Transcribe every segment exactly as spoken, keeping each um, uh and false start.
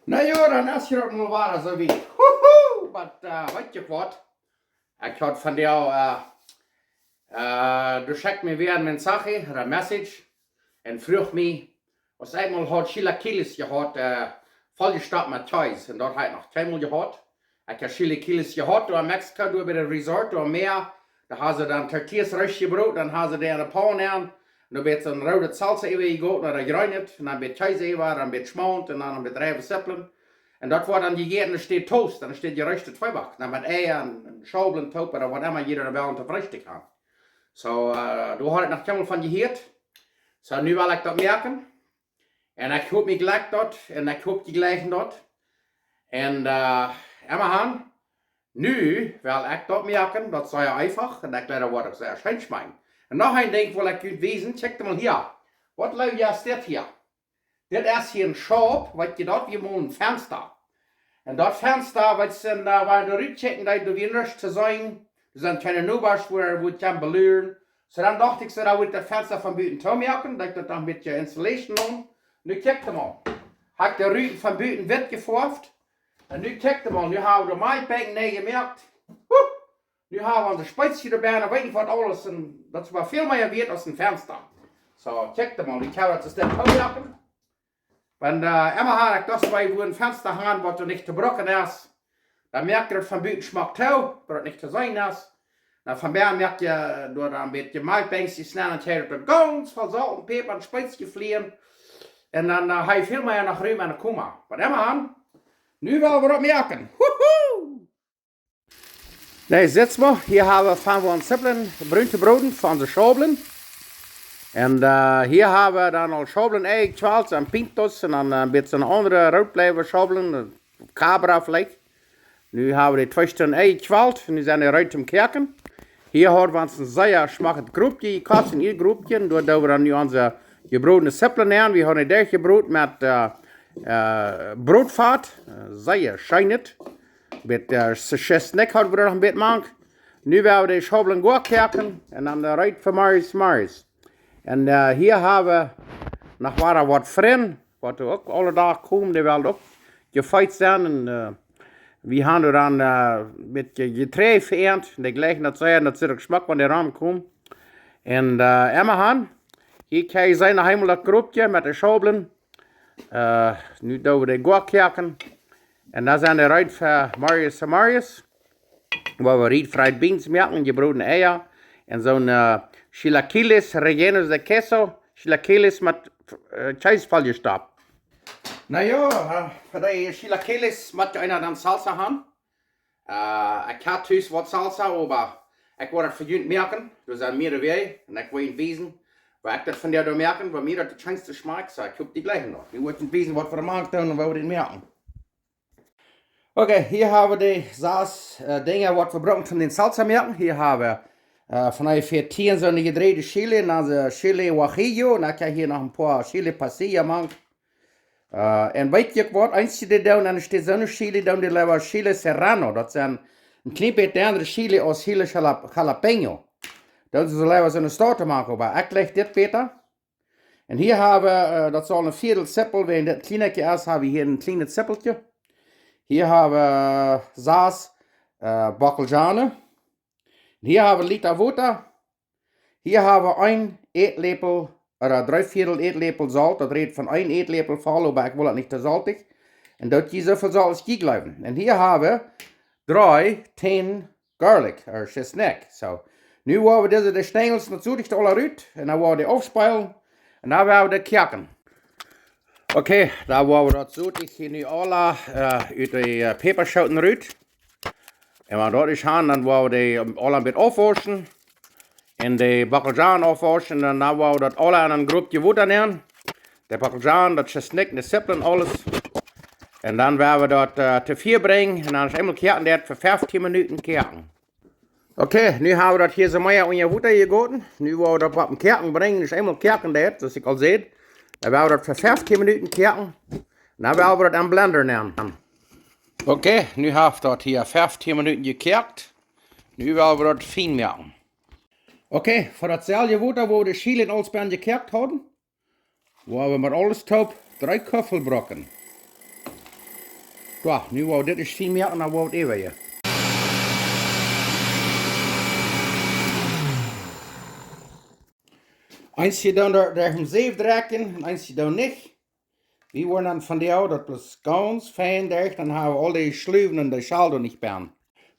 Na jo, dan es hia uk mol wada soo wiet. Huhu, but, uh, weet jie waut? Ekj haud vondoag, uh, uh, du schekjst mie wada een mensaje, een message, un fruach mie, aus ekj mol haud chilaquiles jehaut, uh, volljestopt met Kjees, un daut haud ekj noch kjeenmol jehaut. Ekj haud chilaquiles jehaut, doa en Mexiko, doa bie de resort, doa mea, doa hauden see dan tortillas rutjebroden, dan hauden see dee en de Paun aun, un dan wort soon roode Salsa äwa jegoten, ooda jreene, un dan wort Kjees äwa, dan wort Schmaunt, un dan wort reiwe Sipplen. Un daut wort dan jejäten, dan steit Toast, dan steit jereeschte Tweeback, dan met Eia un, un Schaublen toop, ooda waut emma jie dan wellen to Freestikj haben. Soo, uh, doa haud ekj noch kjeenmol von jehieet. Soo, nu well ekj daut moaken. Un ekj hop, mie jlikjt daut, un ekj hop, jie jlikjen daut. Un, uh, emma han, nu well ekj daut moaken, daut es sea eefach, un ekj jleew, daut woat uk sea scheen schmakjen. Un noch een Dinkj well ekj junt wiesen, kjikjt mol hia. Waut jleew jie es dit hia? Dit es hia een Schaup, weet jie daut, wie moaken een Fensta. Un daut Fensta, weet jie, uh, wan doa rutkjikjen, daut doa wia nuscht to seenen, doa sent kjeene Nobasch, wua, wua ekj kaun beluren. Soo dan docht ekj, soo, dan well ekj daut Fensta von buten toomoaken, daut ekj daut dan met de Insulation naun. Nu kjikjt mol. Hab ekj de Ruten von buten witt jefoaft. Un nu kjikjt mol, nu haben wie de Malkjbenkj nie jemoakt. Huh! Nu haben wie onse Speizje doabie, ekj weet nich waut aules, un daut es oba väl mea wieet aus een Fensta. Soo, kjikjt mol, nu kjenn wie daut System toomoaken. Wan, uh, emma han ekj daut soo, wua een Fensta han, waut doa nich to brucken es, dan moakt daut von buten schmock too, daut daut nich to seenen es. Dan von bennen moakt jie doa dan een bät Malkjbenkj jesneden, un kjikjt daut gaunz voll Solt un Päpa un Speizje jefloagen. Un dan, uh, hab jie väl mea noch Rum enne Koma. Waut emma han, nu well wie daut moaken. Huhu! Nä, sitt mol, hia haben wie von onse Sipplen brun jebroden, von onse Schaublen. Un, uh, hia haben wie dan aul Schaublen enjekjwalt, un pintos, un dan, uh, een bät aundre rootbleiwe Schaublen, uh, Cabra veleicht. Nu haben wie dee twee Stunden enjekjwalt, nu sent dee reed toom koaken. Hia haben wie ons een sea schmocket Grupje jekoft, een Ieedgrupje, un doa doo wie dan nu onse jebrodne Sipplen aun. Wie haben dee derchjebroden met, uh, uh, Brotfat, uh, sea scheen. Bät, uh, Tschesnikj haud wie noch een bät mank. Nu well wie de Schaublen goa koaken un dan, uh, reed fa morjes, morjes. Un, uh, hia haben wie noch wada waut Frind, waut doa uk aule Dach komen, dee wellen uk jefeet sennen. Un, uh, wie haben doa dan, uh, met Je-, Jeträajd vereent. Un dee jlikjen daut sea, un daut sitt uk schmock, wan dee romkomen. Un, uh, emma han, hia kjenn jie seenen, noch eemol daut Grupje met de Schaublen. Uh, nu doo wie dee goa koaken. Un dan sent dee reed fa morjes, fa morjes. Woa wie refried beans moaken, jebrodne Eia. Un soon, uh, chilaquiles rellenos de queso. Chilaquiles met, uh, Kjees volljestopt. Na jo, uh, fa dee chilaquiles mott eena dan Salsa han. Uh, ekj hab tus waut Salsa, oba ekj woa daut fa junt moaken. Doa sent mearere Wäaj, un ekj woa junt wiesen, woo ekj daut vondoag doo moaken, woo mie daut daut scheenste schmakjt. Soo, ekj hop, jie jlikjen daut. Nu woa ekj junt wiesen, waut wie doa moaken doonen un woo wie daut moaken. Okay, hia haben wie de sas, uh, Dinja, waut wie brucken toom dän Salsa moaken. Hia haben wie, uh, von onjefäa tieen soone jedräajde Chili, un dan de Chile Guajillo, un dan hab ekj hia noch een poa Chile Pasilla mank. Uh, un weet jie waut, eenje dee doonen, un steit soone Chili, doonen dee leewa Chile Serrano. Daut sent een kjlien bät aundre Chili aus Chile jala-, Jalapeño. Daut es leewa soone stoakje mank, oba ekj jlikj dit bäta. Un hia haben wie, uh, daut saul een Viedel Sippel, wan dit een kjlienet es, haben wie hia een kjlienet Sippelkje. Hia haben wie, uh, sas, uh, Bockelzwiebeln. Hia haben wie Lita Wota. Hia haben wie een Ätläpel, ooda dree Viedel Ätläpel Solt, daut rät von een Ätläpel voll, oba ekj well daut nich too soltich. Un doot jie soo väl Solt aus jie jleewen. Un hia haben wie dree Täne Garlic, ooda Tschesnikj. Soo, nu woa wie dise, de Stenjels, daut sot ekj aula rut, un dan woa wie dee aufspeelen, un dan woa wie dee koaken. Okay, dan woa wie daut, sot ekj, hia nu aula, uh, ut de, uh, Päpaschooten rut. Un wan daut es han, dan woa wie dee, um, aula een bät aufwauschen. Un de Bockelzwiebeln aufwauschen. Un dan woa wie daut aula en een Grupje Wota nämen. De Bockelzwiebeln, daut Tschesnikj, de Sipplen, aules. Un dan woa wie daut, uh, to Fia brinjen. Un dan es eemol koaken, daut fa fieftieen Minuten koaken. Okay, nu haben wie daut hia soo mea unja Wota jegoten. Nu woa wie daut opp een Koaken brinjen, es eemol koaken daut, soo aus ekj aul säd. Dan woa wie daut fa fieftieen Minuten koaken. Dan woa wie daut em Blender nämen. Okay, nu haft daut hia fieftieen Minuten jekoakt. Nu woa wie daut fien moaken. Okay, fa daut selwje Wota, wua wie de Chili un aules bie jekoakt hauden, woa wie met aules toop dree Kuffel brucken. Jo, nu woa wie dit ieescht fein moaken, dan woa wie daut äwa je. Eenje doonen doa, doa em Säw drekjen un eenje doonen nich. Wie woaren dan von dee, daut bloos gaunz fein derch, dan hab wie aul dee Schluwen un dee Schal doa nich bie.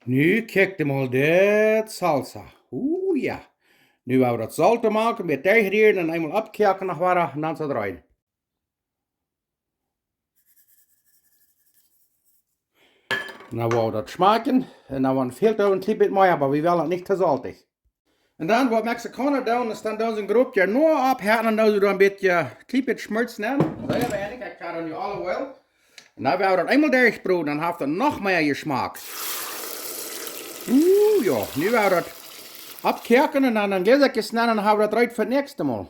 Nu kjikj mol dit Salsa. Oh jo. Nu woa wie daut Solt doa moaken, met derchrieren un eemol oppkoaken noch wada un dan es daut reed. Nu woa wie daut schmakjen. Un dan woa wie väl doa een kjlien bät mea, oba wie wellen daut nich too soltich. Un dan waut Mexikauna doonen, es dan doonen see een Gropje Noa opp, hoolen dan doonen see doa een bät, kjlien bät Schmolz nenn. Sea weinich, ekj hab nu olive oil. Un dan woa wie daut eemol derchbroden, dan haft daut noch mea Jeschmak. Oh jo, nu woa wie daut oppkoaken un dan, dan jlikj es nenn un dan hab wie daut reed fa daut näakjste Mol.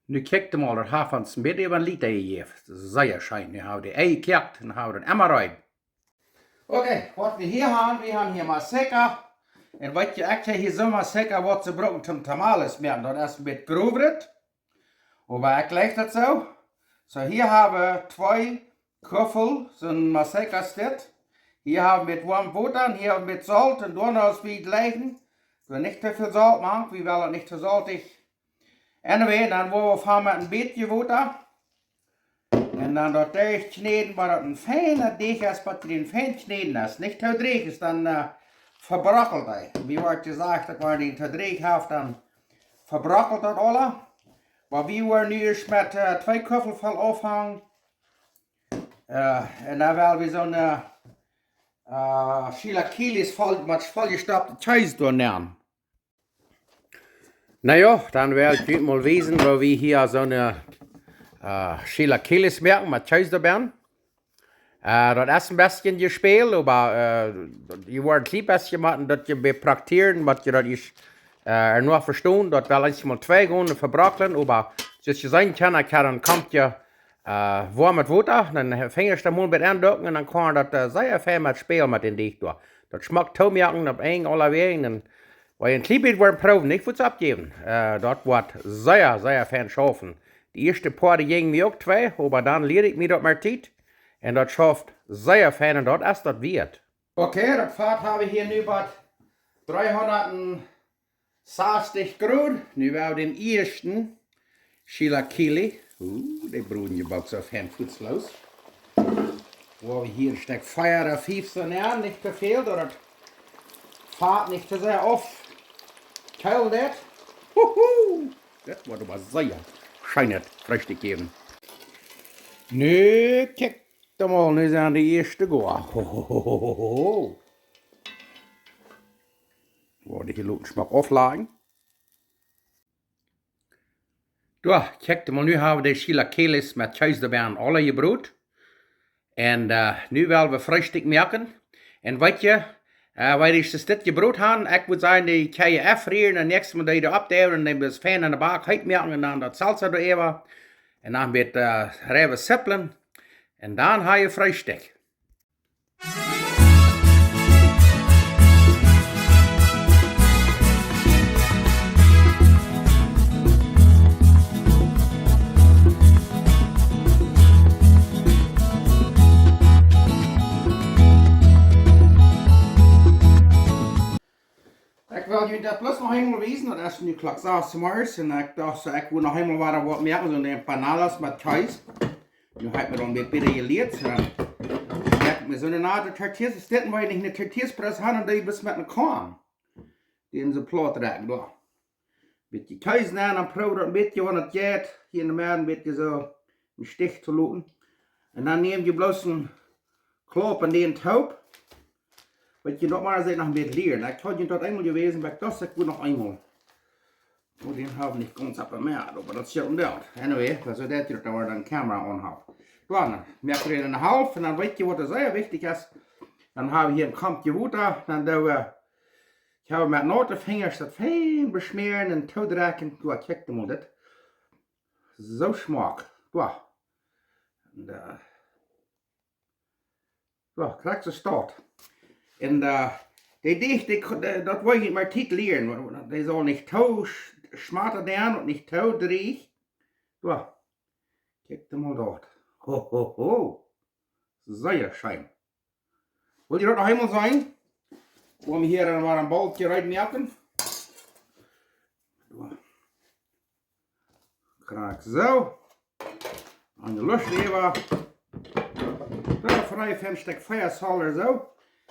Nu kjikj mol, daut haft ons een bät äwa een Lita jejäft. Sea scheen. Nu hab wie dee enjekoakt un hab wie daut emma rein. Okay, waut wie hia haben, wie haben hia Maseca. Un weet jie, ekj hab hia soo Maseca, waut see brucken toom Tamales moaken. Daut es een bät growret. Oba ekj jlikj daut soo. Soo, hia hab wie twee Kuffel, soon Maseca es dit. Hia hab wie met woam Wota un hia hab wie met Solt un doano aus wie jlikjen. Wie nich too väl Solt moaken, wie wellen nich too soltich. Anyway, dan woa wie aunfangen met een bät Wota. Un dan daut derchkjnäden, bat daut een feina Deajch es, bat dee fein jekjnäden es. Nich too dreech es, dan, eh, vebrokkelt hee. Mie woat jesajcht, daut wan dee too dreech haft, dan vebrokkelt daut aula. Oba wie woaren nu ieescht met, eh, twee Kuffel voll aunfangen. Eh, un dan well wie soone, eh, Chilaquiles voll, met volljestoppte Kjees doa nenn. Na jo, dan well ekj junt mol wiesen, woo wie hia soone, eh, Chilaquiles moaken met Kjees doabie. Eh, daut es een bät jespält, oba, eh, jie woaren een kjlien bät motten daut jie bepraktieren, waut jie daut ieescht, eh, ea noch vestonen, daut well eenjemol twee gonen vebrokklen, oba soo aus jie seenen kjennen, ekj hab een Koppche, eh, woamet Wota, dan Finjasch doa mol bie aunducken un dan kaun daut, eh, sea fein met spälen met dän Deajch doa. Daut schmakjt too moaken opp een aulawäajen un wie een kjlien bät woaren proowen, nich fuaz oppjäwen. Eh, daut woat sea, sea fein schaufen. De ieeschte poa jinjen mie uk twei, oba dan lieed ekj mie daut met Tiet. Un daut schauft sea fein un daut es daut wieet. Okay, daut Fat hab wie hia nu bie dreehundat sastich Grod. Nu woa wie dän ieeschten Chilaquile. Uh, dee broden je boolt soo fein fuaz los. Woa wie hia een Stekj Fia ooda fief soo nenn, nich too väl, daut daut Fat nich too sea aufkjeelen deit. Huhu! Daut woat oba sea scheenet Freestikj jäwen. Nu kjikj mol, nu sent de ieeschte goa. Ho, ho, ho, ho, ho. Woa wie hia loten schmock auflajchen. Jo, kjikj mol, nu hab wie de Chilaquiles met Kjees doabie aula jebrot. Un, eh, nu well wie Freestikj moaken. Un weet jie, eh, wan jie dit jebrot haben, ekj wudd sajen, dee kjenn jie aunrieren un näakjstet Mol dee doa oppdäwen un dan bloos fein aun de Bak heet moaken un dan daut Salsa doaräwa. Un dan met, eh, reiwe Zippel. Un dan hab jie Freestikj. Ekj well junt daut bloos noch eemol wiesen, daut es nu Klock sas zemorjes un ekj docht soo, ekj wull noch eemol wada waut moaken, soone empanadas met Kjees. Nu hab ekj mie daut een bät bäta jelieet, soo dan moak ekj mie soone Art Tortillas, es dit, wan jie nich eene Tortillapress haben, dan doo jie bloos met eene Korn. Dee soo plaut rakjen, doa. Bät Kjees nenn, dan proow daut een bät, wan daut jeit, hia enne Med een bät soo een Stich to loten. Un dan näm jie bloos een Klaup un dän toop. Weet jie, daut mott ekj noch een bät lieren. Ekj haud junt daut eemol jewäsen, oba ekj docht, ekj wull noch eemol. Oh, dän hab ekj nich gaunz opp de Med, oba daut es jo een Deel. Anyway, daut es daut, daut wie dan Kamera aun haben. Dan moak wie dän enne Halft un dan weet jie, waut sea wichtich es. Dan hab wie hia een Koppche Wota, dan doo wie, ekj hab met naute Finjasch daut fein beschmäaren un toodrekjen. Doa, kjikj mol dit. Soo schmock. Doa. Un, eh, Jo, krakjt soo steit. Un, eh, dee Deajch, dee, dee, daut woa jie met Tiet lieren. Dee saul nich too sch-, schmock sennen un nich too dreech. Jo. Kjikj mol doa. Ho, ho, ho. Sea scheen. Well jie daut noch eemol seenen? Woa wie hia dan mau een Bollkje reed moaken. Krakjt soo. Aun de Luscht äwa. Soo, von een Stekj Fleesch ooda soo.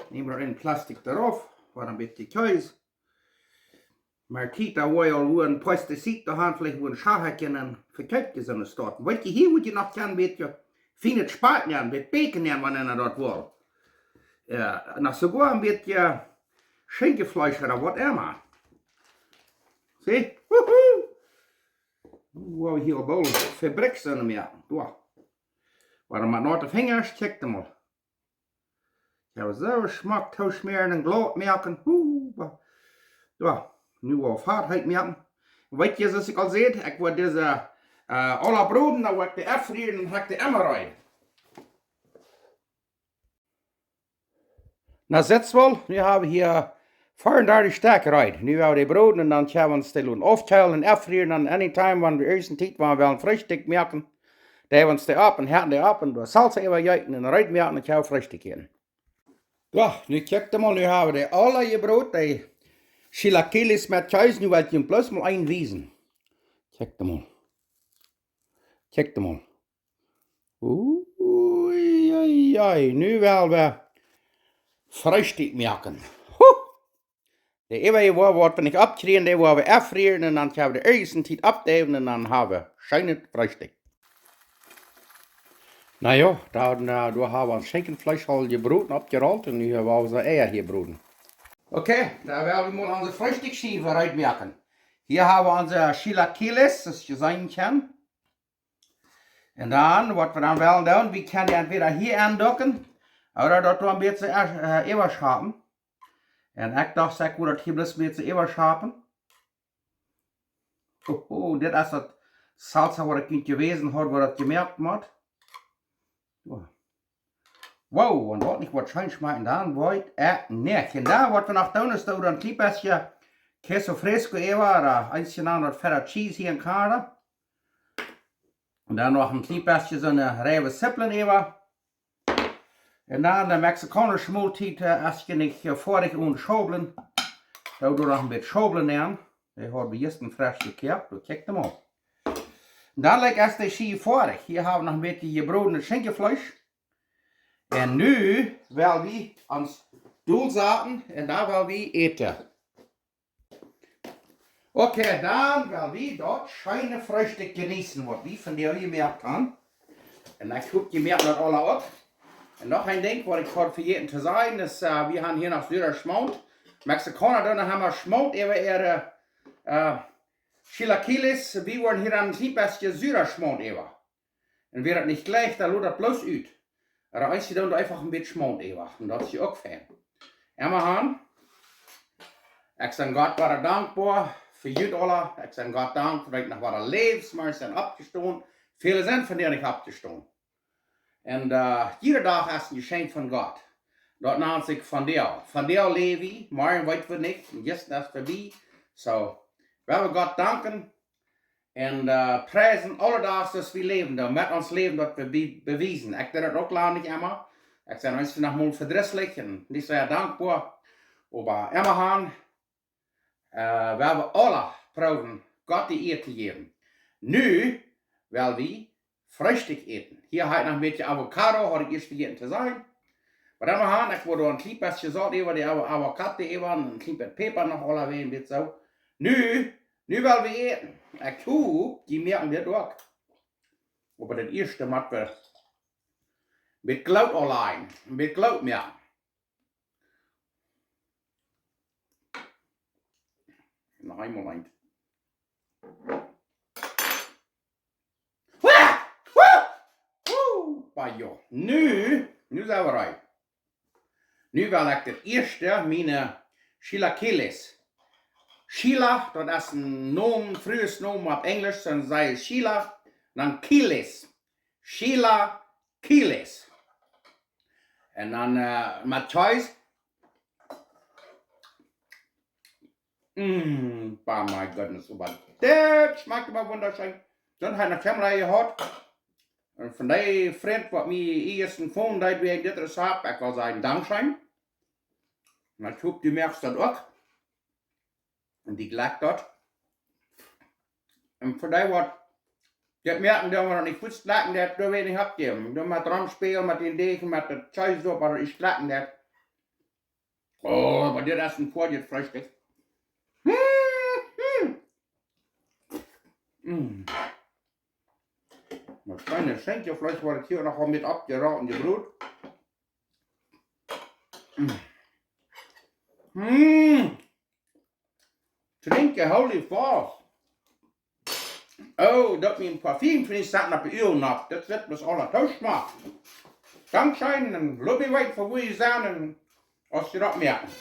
Näm wie een Plastik doarauf, woa een bät Kjees. Oba Tiet, doa woa je aul wua een Pesticid, doa han veleicht wua een Schacha kjennen vekjeept jeseenen stoaten. Weet jie, hia mott jie noch een bät fienet Spakj nämen, bät Bäkjen nämen, wan eena daut well. Jo, un dan soogoa een bät Schinkjefleesch ooda whatever. See? Wuhu! Woa wie hia aul boolt Fabriks en moaken. Doa. Wuarom met naute Finjasch, kjikj emol. Jo, soo schmock tooschmäaren un glaut moaken. Hu, wa-, jo, nu aul Fat heet moaken. Weet jie, soo aus ekj aul säd, ekj woa dise, äh, aula broden, dan woa ekj dee aunfrieren un ha ekj dee emma reed. Na, sitt jie woll, nu hab wie hia vea un dartich Stekj reed. Nu woa wie dee broden un dan kjenn wie ons dee loten aufkjeelen un aunfrieren. Un anytime, wan wie irjent Tiet, wan wie wellen Freestikj moaken, doo wie ons dee opp un heeten dee opp un doa Salsa äwa jeeten un reed moaken un kjenn wie Freestikj äten. Jo, nu kjikj emol, nu hab wie dee aula jebroden, dee Chilaquiles met Kjees, nu well ekj junt bloos mol eent wiesen. Kjikj emol. Kjikj emol. Ui, ui, ui, nu well wie Freestikj moaken. Hu! Dee äwaje woa, waut wie nich oppkjrieen, dee woa wie aunfrieren un dan kjenn wie dee irjent Tiet oppdäwen un dan ha wie scheenet Freestikj. Na jo, dan, äh, doa hab wie ons Schinkjefleesch aul jebroden, oppjerollt un nu woa wie soo Eia hia broden. Okay, dan woa wie mol onse Freestikjschiew reed moaken. Hia hab wie onse Chilaquiles, soo aus jie seenen kjennen. Un dan, waut wie dan wellen doonen, wie kjennen dee entwäda hia aunducken, ooda daut doa een bät, äh, äwaschapen. Un ekj docht, ekj wudd daut hia bloos een bät äwaschapen. Oho, dit es daut Salsa, waut ekj junt jewäsen haud, woo daut jemoakt woat. Soo. Wow, un daut nich waut scheen schmakjt, dan weet ekj nich. Un dan, waut wie noch doonen, es doa een kjlien bät queso fresco äwa, ooda eent jenaut daut feta cheese hia en Kanada. Un dan noch een kjlien bät soone Reiwe Zippeln äwa. Un dan de mexikaunsche Moltiet, äh, es je nich, äh, foadich one Schaublen. Doo doa noch een bät Schaublen aun. Dee haud wie jistren fresch jekoakt, daut kjikj emol. Un dan, like, es de Schiew foadich. Hia hab wie noch een bät jebrodnet Schinkjefleesch. Un nu well wie ons dol saten un dan well wie äten. Okay, dan well wie daut scheene Freestikj jeneeten, waut wie vondoag jemoakt han. Un ekj hop, jie moaken daut aula uk. Un noch een Dinkj, waut ekj haud vejäten to sajen, es, äh, wie han hia noch sura Schmaunt. Mexikauna doonen emma Schmaunt äwa äare, äh, Chilaquiles. Wie woaren hia dan een kjlien bät sura Schmaunt äwa. Un wäa daut nich jlikjt, dan lot daut bloos ut. Oba eensje doonen eefach een bät Schmaunt äwa. Un daut es je uk fein. Emma han, ekj sie Gott wada dankboa fa junt aula. Ekj sie Gott dankboa, daut ekj noch wada läw, morjes sie oppjestonen. Väle sent vondoag nich oppjestonen. Un, äh, jieda Dach es een Jeschenkj von Gott. Daut nant sikj vondoag. Vondoag läw wie, morjen weet wie nich. Un jistren es verbie. Soo, wie wellen Gott danken. Un, äh, priesen aule Dach, daut wie läwen, daut met ons Läwen, daut wie be-, bewiesen. Ekj doo daut uk lang nich emma. Ekj sie eensje noch mol vedrisslich un nich sea dankboa. Oba emma han, äh, wie wellen aula proowen, Gott de Ea to jäwen. Nu well wie Freestikj äten. Hia ha ekj noch een bät Avocado, haud ekj ieescht vejäten to sajen. Oba emma han, ekj woa doa een kjlien bät Solt äwa, de Avo-, Avocado äwa, un een kjlien bät Päpa noch aulawäajen, een bät soo. Nu Nu well wie äten. Ekj hop, jie moaken dit uk. Oba daut ieeschte mott wie met Gloot aunlajen. Met Gloot moaken. Noch eemol eent. Wah! Wah! Woo! Oba jo. Nu, nu sent wie reed. Nu well ekj daut ieeschte miene Chilaquiles. Chila, daut es een Nomen, Fruesnomen opp Enjlisch, dan saj jie Chila, dan Quiles. Chilaquiles. Un dan, äh, met Kjees. Mm, oh my goodness, oba dit schmakjt oba wundascheen. Dan ha ekj noch Kjemmel jehaut. Un von dee Frint waut mie ieescht en phone deed wäajen dit Rezept, ekj well sajen dankscheen. Un ekj hop du moakst daut uk. Un die jlikjt daut. Un fa dee waut dit moaken, dee mau nich fuaz jlikjen deit, doa well ekj nich oppjäwen. Doa mau romspälen met dän Deech, met daut Kjees doa, oba ekj jlikj daut. Oh, oba dit es en foadjet Freestikj. Mm. Daut kjleene Schinkjefleesch woat hia noch met oppjeraut un jebrot. Mm. Mm. Drink a holy fast. Oh, daut mien Parfüm von die Sachen opp de Uagen opp. Daut woat bloos aula too schmakj. Dankscheen un lot mie weeten, von wua jie sent un aus jie daut moaken.